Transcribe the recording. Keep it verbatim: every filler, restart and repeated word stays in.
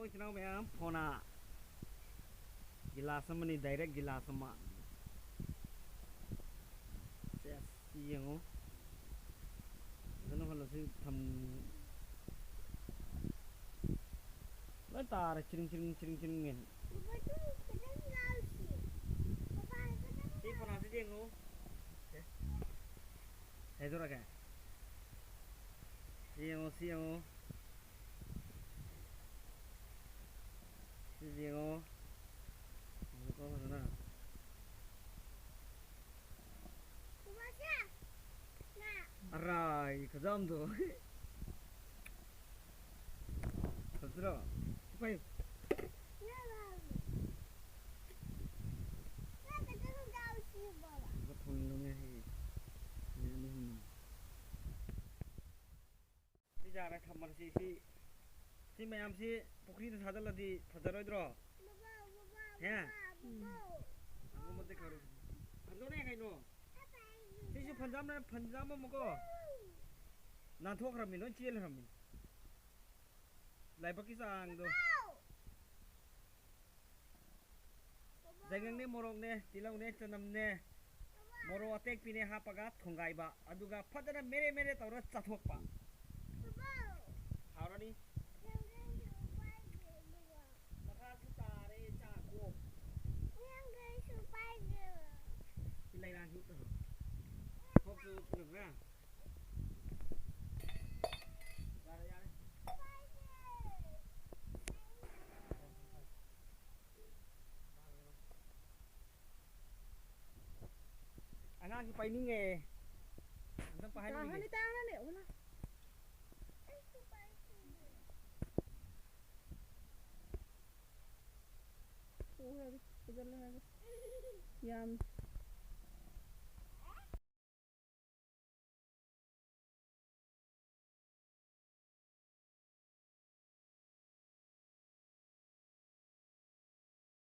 ꯑꯩꯈꯣꯏ ꯏꯆꯤꯟ ꯏꯅꯥꯎ ꯃꯌꯥꯝ ꯐꯣꯅꯥ ꯒꯤꯂꯥꯁ ꯑꯃꯅꯤ, ꯗꯥꯏꯔꯦꯛ ꯒꯤꯂꯥꯁ ꯑꯃ꯫ ꯁꯦꯁ, ꯁꯤ ꯌꯦꯡꯉꯨ꯫ ꯐꯖꯅ ꯍꯣꯜꯂꯁꯤ ꯊꯝ-, ꯂꯣꯏ ꯇꯥꯔꯦ, ꯆꯤꯔꯤꯡ, ꯆꯤꯔꯤꯡ, ꯆꯤꯔꯤꯡ, ꯆꯤꯔꯤꯡ ꯃꯦꯟ꯫ ꯕꯕꯥ, ꯇꯨ ꯈꯤꯇꯪ ꯌꯥꯎꯁꯤ꯫ ꯕꯕꯥ, ꯈꯤꯇꯪ ꯁꯤ ꯐꯣꯅꯥꯁꯤ ꯌꯦꯡꯉꯨ꯫ ꯁꯦ꯫ ꯍꯥꯏꯗꯣꯔꯛꯀꯦ꯫ ꯁꯤ ꯌꯦꯡꯉꯨ, ꯁꯤ ꯌꯦꯡꯉꯨ꯫ ꯁꯤ ꯌꯦꯡꯉꯨ꯫ ꯌꯦꯡꯉꯨꯀꯣ ꯐꯖꯅ꯫ ꯕꯕꯥ, ꯁꯦ꯫ ꯉꯥ꯫ ꯑꯔꯥꯏ, ꯈꯨꯖꯥꯝꯗꯣ꯫ ꯐꯠꯇ꯭ꯔꯣ? ꯁꯤ ꯄꯥꯏꯌꯨ꯫ ꯁꯤ ꯌꯥꯔꯦ, ꯊꯝꯃꯁꯤ꯫ ꯁꯤ, ꯁꯤ ꯃꯌꯥꯝꯁꯤ ꯄꯨꯈ꯭ꯔꯤꯗ ꯊꯥꯗꯠꯂꯗꯤ ꯐꯖꯔꯣꯏꯗ꯭ꯔꯣ? ꯍꯦ? ꯐꯟꯗꯣꯅꯦ ꯀꯩꯅꯣ? ꯁꯤꯁꯨ ꯐꯟꯖꯥꯝꯅ, ꯐꯟꯖꯥꯝ ꯑꯃꯀꯣ꯫ ꯅꯥꯟꯊꯣꯛꯈ꯭ꯔꯕꯅꯤ, ꯂꯣꯏ ꯆꯦꯜꯈ꯭ꯔꯕꯅꯤ꯫ ꯂꯥꯏꯕꯛꯀꯤ ꯆꯥꯡꯗꯣ꯫ ꯌꯥꯏꯉꯪꯅꯦ, ꯃꯣꯔꯣꯛꯅꯦ, ꯇꯤꯜꯍꯧꯅꯦ, ꯆꯅꯝꯅꯦ, ꯃꯣꯔꯣꯛ ꯑꯇꯦꯛꯄꯤꯅꯦ ꯍꯥꯞꯄꯒ ꯊꯣꯡꯒꯥꯏꯕ꯫ ꯑꯗꯨꯒ ꯐꯖꯅ ꯃꯦꯔꯦ ꯃꯦꯔꯦ ꯇꯧꯔ ꯆꯥꯊꯣꯛꯄ꯫ ꯍꯥꯎꯔꯅꯤ꯫ ꯃꯈꯥꯁꯨ ꯇꯥꯔꯦ, ꯆꯥ ꯀꯣꯛ꯫ ꯁꯤ ꯂꯩꯔꯥꯡꯁꯤ ꯎꯞꯇ꯭ꯔꯣ? ꯀꯣꯛꯁꯨ ꯎꯞꯇ꯭ꯔꯕ꯭ꯔꯥ? ꯌꯥꯔꯦ, ꯌꯥꯔꯦ꯫ ꯑꯉꯥꯡꯁꯨ ꯄꯥꯏꯅꯤꯡꯉꯦ꯫ ꯑꯝꯇꯪ ꯄꯥꯏꯍꯟꯕꯤꯒꯦ꯫ ꯇꯥꯍꯜꯂꯦ, ꯇꯥꯍꯜꯂꯦ, ꯑꯣꯂꯥ꯫ ꯄꯨꯈ꯭ꯔꯒꯦ, ꯄꯨꯖꯜꯂꯦ ꯍꯥꯏꯒꯦ꯫ ꯌꯥꯝ